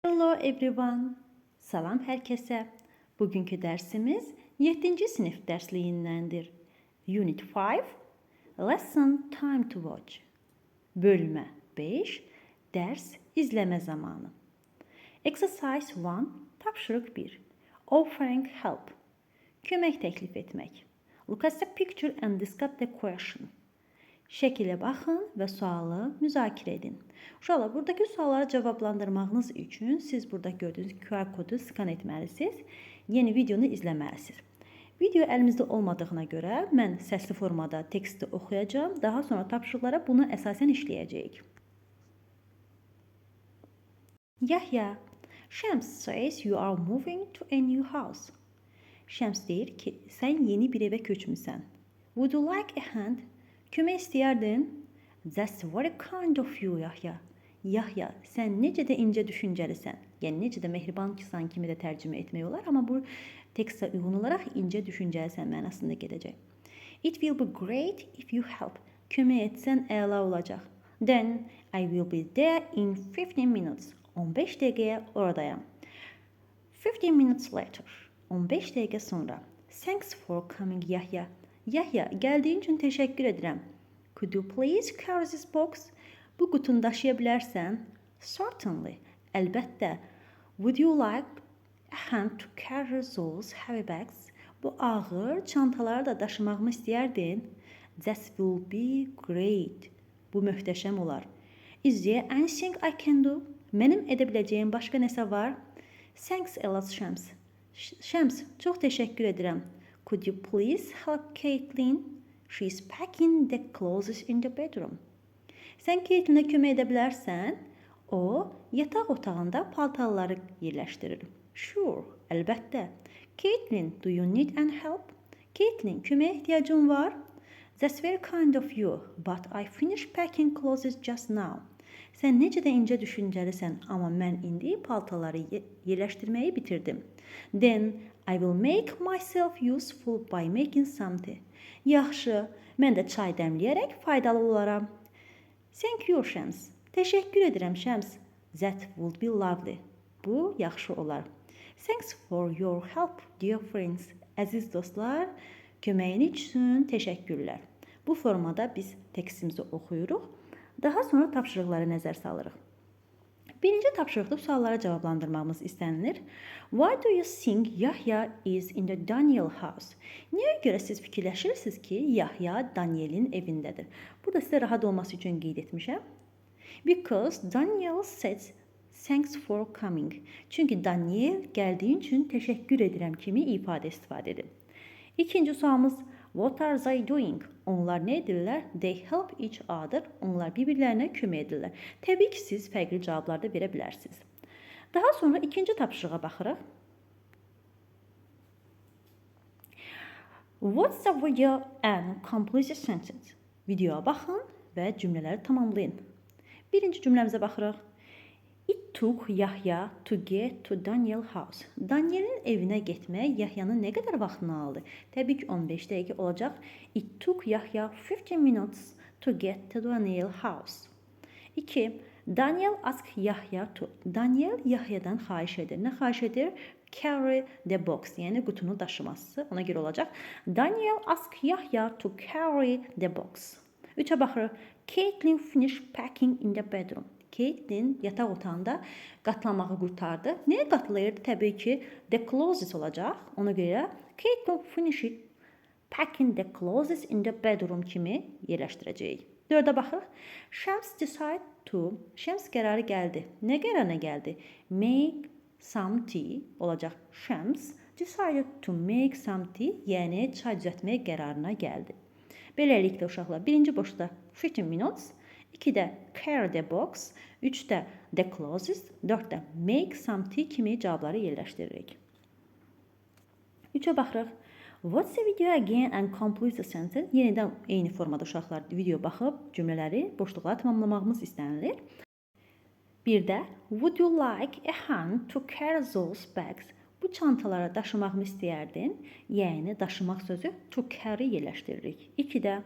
Hello everyone. Salam hər kəsə. Bugünkü dərsimiz 7-ci sinif dərsliyindəndir. Unit 5, Lesson Time to Watch. Bölmə 5, dərs izləmə zamanı. Exercise 1, tapşırıq 1. Offering help. Kömək təklif etmək. Look at the picture and discuss the question. Şəkilə baxın və sualı müzakirə edin. Uşaqlar, buradakı sualları cavablandırmağınız üçün siz burada gördüyünüz QR kodu skan etməlisiniz. Yeni videonu izləməlisiniz. Video əlimizdə olmadığına görə mən səsli formada teksti oxuyacağam. Daha sonra tapşırıqlara buna əsasən işləyəcəyik. Yahya, Şəms says you are moving to a new house. Şəms deyir ki, sən yeni bir evə köçmüsən. Would you like a hand? Kömək istəyərdin? That's very kind of you, Yahya. Yahya, sən necə də incə düşüncəlisən. Yəni necə də mehribansan kimi də tərcümə etmək olar, amma bu tekstə uyğun olaraq incə düşüncəlisən mənasında gedəcək. It will be great if you help. Kömək etsən əla olacaq. Then I will be there in 15 minutes. 15 dəqiqəyə oradayam. 15 minutes later. 15 dəqiqə sonra. Thanks for coming, Yahya. Yahya, gəldiyin üçün təşəkkür edirəm. Could you please carry this box? Bu qutunu daşıya bilərsən? Certainly. Əlbəttə. Would you like a hand to carry those heavy bags? Bu ağır çantaları da daşımağımı istəyərdin? That will be great. Bu möhtəşəm olar. Is there anything I can do? Mənim edə biləcəyim başqa nəsə var? Thanks a lot, Şəms. Şəms, çox təşəkkür edirəm. Could you please help Caitlin? She's packing the clothes in the bedroom. Sən Caitlinə kömək edə bilərsən? O, yataq otağında paltarları yerləşdirir. Sure, əlbəttə. Caitlin, do you need any help? Caitlin, köməyə ehtiyacın var? That's very kind of you, but I finished packing clothes just now. Sən necə də incə düşüncəlisən, amma mən indi paltarları yerləşdirməyi bitirdim. Then I will make myself useful by making some tea. Yaxşı, mən də çay dəmləyərək faydalı olaram. Thank you, Şəms. Təşəkkür edirəm, Şəms. That would be lovely. Bu yaxşı olar. Thanks for your help, dear friends. Əziz dostlar, köməyiniz üçün təşəkkürlər. Bu formada biz tekstimizi oxuyuruq. Daha sonra tapşırıqlara nəzər salırıq. Birinci tapşırıqda suallara cavablandırmamız istənilir. Why do you think Yahya is in the Daniel house? Niyə görə siz fikirləşirsiniz ki, Yahya Danielin evindədir? Burada sizə rahat olması üçün qeyd etmişəm. Because Daniel said thanks for coming. Çünki Daniel gəldiyin üçün təşəkkür edirəm kimi ifadə istifadə edib. İkinci sualımız what are they doing? Onlar nə edirlər? They help each other. Onlar bir-birlərinə kömək edirlər. Təbii ki, siz fərqli cavablar da verə bilərsiniz. Daha sonra ikinci tapşırığa baxırıq. What's the video and complete the sentence? Videoya baxın və cümlələri tamamlayın. Birinci cümləmizə baxırıq. It took Yahya to get to Daniel house. Danielin evinə getmək Yahyanın nə qədər vaxtını aldı? Təbii ki, 15 dəqiqə olacaq. It took Yahya 15 minutes to get to Daniel house. 2. Daniel asked Yahya to. Daniel Yahyadan xahiş edir. Nə xahiş edir? Carry the box, yəni qutunu daşıması. Ona görə olacaq. Daniel asked Yahya to carry the box. 3-ə baxırıq. Caitlin finished packing in the bedroom. Caitlin yataq otağında qatlamağı qurtardı. Nəyə qatlayırdı? Təbii ki, the clothes olacaq. Ona görə Caitlin finished packing the clothes in the bedroom kimi yerləşdirəcəyik. 4-ə baxırıq. Şəms decide to. Şəms qərarı gəldi. Nə qərarına gəldi? Make some tea olacaq. Şəms decided to make some tea, yəni çay düzəltmək qərarına gəldi. Beləliklə uşaqlar, birinci boşda 15 minutes, 2-də carry the box, 3-də the clothes, 4-də make some tea kimi cavabları yerləşdiririk. 3-ə baxırıq. Watch the video again and complete the sentence. Yenidən eyni formada uşaqlar video baxıb cümlələri boşluqlara tamamlamağımız istənilir. Bir də would you like a hand to carry those bags? Bu çantalara daşımağımı istəyərdin? Yəni daşımaq sözü to carry yerləşdiririk. 2-də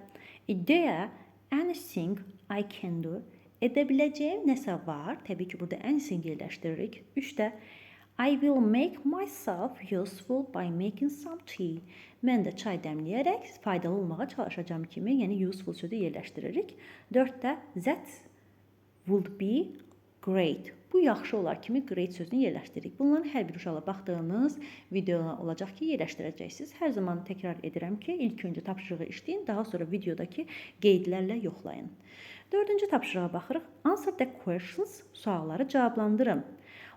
is there anything I can do? Edə biləcəyim nəsə var. Təbii ki, burada anything yerləşdiririk. 3-də I will make myself useful by making some tea. Mən də çay dəmləyərək faydalı olmağa çalışacağam kimi, yəni useful sözü yerləşdiririk. 4-də that would be great. Bu yaxşı olar kimi great sözünü yerləşdiririk. Bunların hər bir uşaqla baxdığınız videona olacaq ki, yerləşdirəcəksiniz. Hər zaman təkrar edirəm ki, ilk öncə tapşırığı işləyin, daha sonra videodakı qeydlərlə yoxlayın. Dördüncü tapşırığa baxırıq. Answer the questions. Sualları cavablandırın.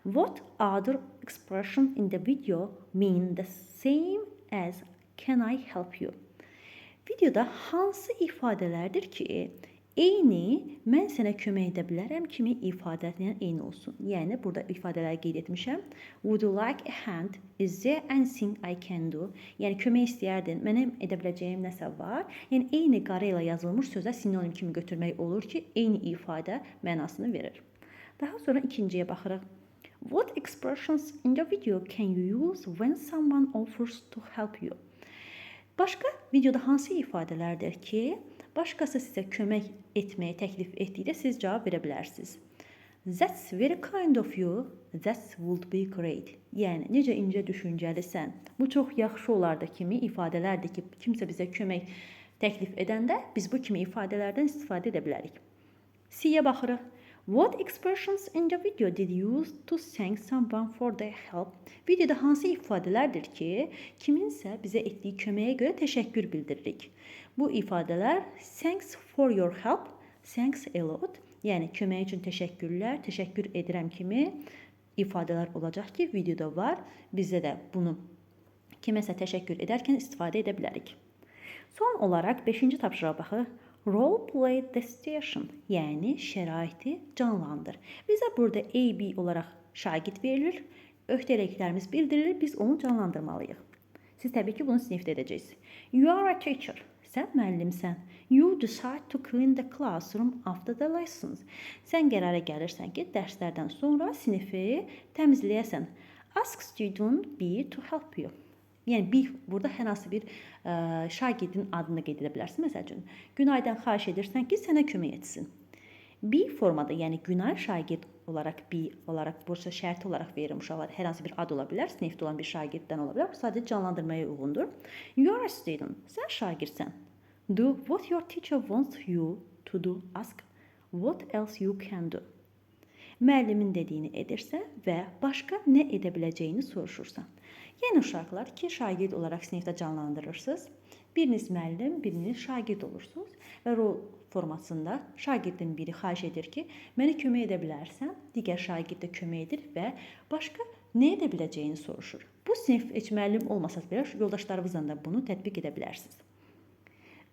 What other expression in the video mean the same as can I help you? Videoda hansı ifadələrdir ki, eyni mən sənə kömək edə bilərəm kimi ifadə ilə eyni olsun. Yəni burada ifadələri qeyd etmişəm. Would you like a hand? Is there anything I can do? Yəni kömək istəyərdin. Mənim edə biləcəyim nəsə var. Yəni eyni qara ilə yazılmış sözə sinonim kimi götürmək olur ki, eyni ifadə mənasını verir. Daha sonra ikinciyə baxırıq. What expressions in the video can you use when someone offers to help you? Başqa videoda hansı ifadələrdir ki, başqası sizə kömək etməyi təklif etdikdə siz cavab verə bilərsiniz? That's very kind of you. That would be great. Yəni necə incə düşüncəlisən. Bu çox yaxşı olardı kimi ifadələrdir ki, kimsə bizə kömək təklif edəndə biz bu kimi ifadələrdən istifadə edə bilərik. C-yə baxırıq. What expressions in the video did you use to thank someone for their help? Videoda hansı ifadələrdir ki, kiminsə bizə etdiyi köməyə görə təşəkkür bildiririk? Bu ifadələr thanks for your help, thanks a lot, yəni kömək üçün təşəkkürlər, təşəkkür edirəm kimi ifadələr olacaq ki, videoda var. Bizdə də bunu kiməsə təşəkkür edərkən istifadə edə bilərik. Son olaraq 5-ci tapşırığa baxırıq. Role play the situation, yəni şəraiti canlandır. Bizə burada A, B olaraq şagird verilir. Öhdəliklərimiz bildirilir. Biz onu canlandırmalıyıq. Siz təbii ki, bunu sinifdə edəcəksiniz. You are a teacher. Sən müəllimsən. You decide to clean the classroom after the lessons. Sən qərara gəlirsən ki, dərslərdən sonra sinifi təmizləyəsən. Ask student B to help you. Yəni B burada hər hansı bir şagirdin adını qeyd edə bilərsən. Məsəl üçün, Günaydan xahiş edirsən ki, sənə kömək etsin. B formada, yəni Günay şagird olaraq B olaraq bursa şərti olaraq verirəm uşaqlar. Hər hansı bir ad ola bilər, sinifdə olan bir şagirddən ola bilər. Bu sadəcə canlandırmaya uyğundur. You are a student. Sən şagirdsən. Do what your teacher wants you to do. Ask what else you can do. Müəllimin dediyini edirsən və başqa nə edə biləcəyini soruşursan. Yəni uşaqlar, iki şagird olaraq sinifdə canlandırırsınız. Biriniz müəllim, biriniz şagird olursunuz və rol formasında şagirdin biri xahiş edir ki, mənə kömək edə bilərsən? Digər şagird də kömək edir və başqa nə edə biləcəyini soruşur. Bu sinif heç müəllim olmasa belə yoldaşlarınızla da bunu tətbiq edə bilərsiniz.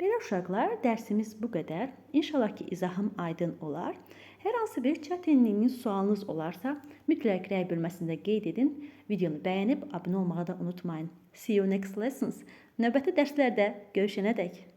Belə uşaqlar, dərsimiz bu qədər. İnşallah ki, izahım aydın olar. Hər hansı bir çətinliyiniz, sualınız olarsa, mütləq rəy bölməsində qeyd edin. Videonu bəyənib abunə olmağı da unutmayın. See you next lessons. Növbəti dərslərdə görüşənədək.